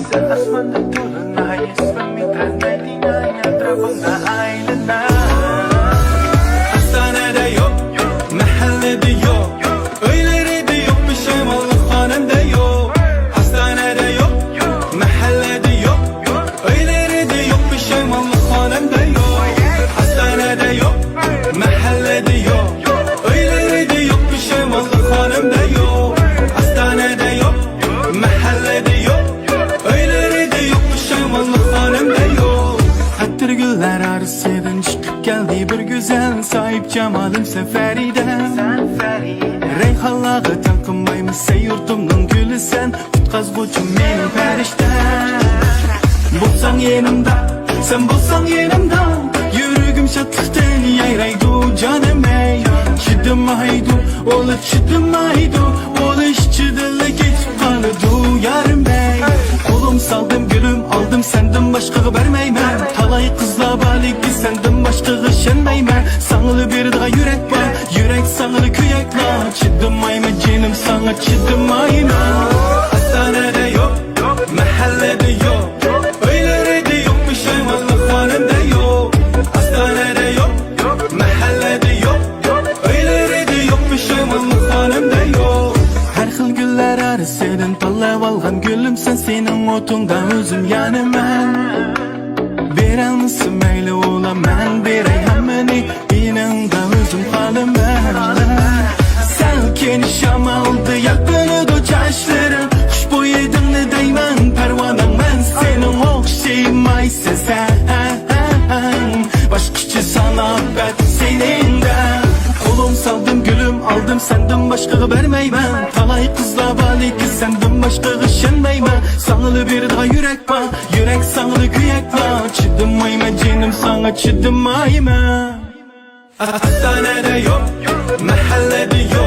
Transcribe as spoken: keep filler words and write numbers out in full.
Sen osmonda turnayisan, men tarnaydigan atrofimda aylanar. Ostonada yo'q, mahallada yo'q, uylarida yo'q, pushaymonlik xonamda yo'q. Ostonada yo'q, mahallada yo'q, uylarida yo'q, pushaymonlik xonamda yo'q. Ostonada yo'q, mahallada yo'q, uylarida yo'q, pushaymonlik xonamda yo'q. Ostonada yo'q, mahallada yo'q, uylarida yo'q, pushaymonlik xonamda yo'q. Atirgullar orasidan chiqib keldi bir go'zal, sohibjamolimiz Farida. Rayhonlarga tang qilmaymiz, sen yurtimning guli sen, qutqazg'uchim mening farishtam. Bo'lsang yonimda, sen bo'lsang yonimda, yuragim shodlikdan yayraydi jonim ey. Chidamaydi, o'li chidamaydi, o'li ishchidan kechib qoladi yarim ey. Qo'lim soldim gulim, oldim, sendan boshqaga bermayman. Talay qizlar bor lekin sendan boshqaga ishonmayman. Sanga beradigan yurak bor, yurak sanga kuyaklar. Chidamayman jonim, sanga chidamayman. Ostonada yo'q, mahallada yo'q, uylarida yo'q, pushaymonlik xonamda yo'q. Ostonada yo'q, mahallada yo'q, uylarida yo'q, pushaymonlik xonamda yo'q. Har xil gullar orasidan tanlab olgan gulim sen, sening o'tingda o'zim yonaman. Berolmasa mayli, o'laman, beray hammani, yoningda o'zim qolaman. Salqin shamolda yalpinadi sochlarim, xushbo'y hidingni deyman, parvonangman, sening o'xshamaysan sen. Boshqacha san'at seningda. Qo'lim soldim gulim, oldim, sendan boshqaga bermayman. Talay qizlar bor lekin sendan boshqaga ishonmayman. Sanga beradigan yurak bor, yurak sanga kuyaklar. Chidamayman jonim, sanga chidamayman. Ostonada yo'q, mahallada yo'q,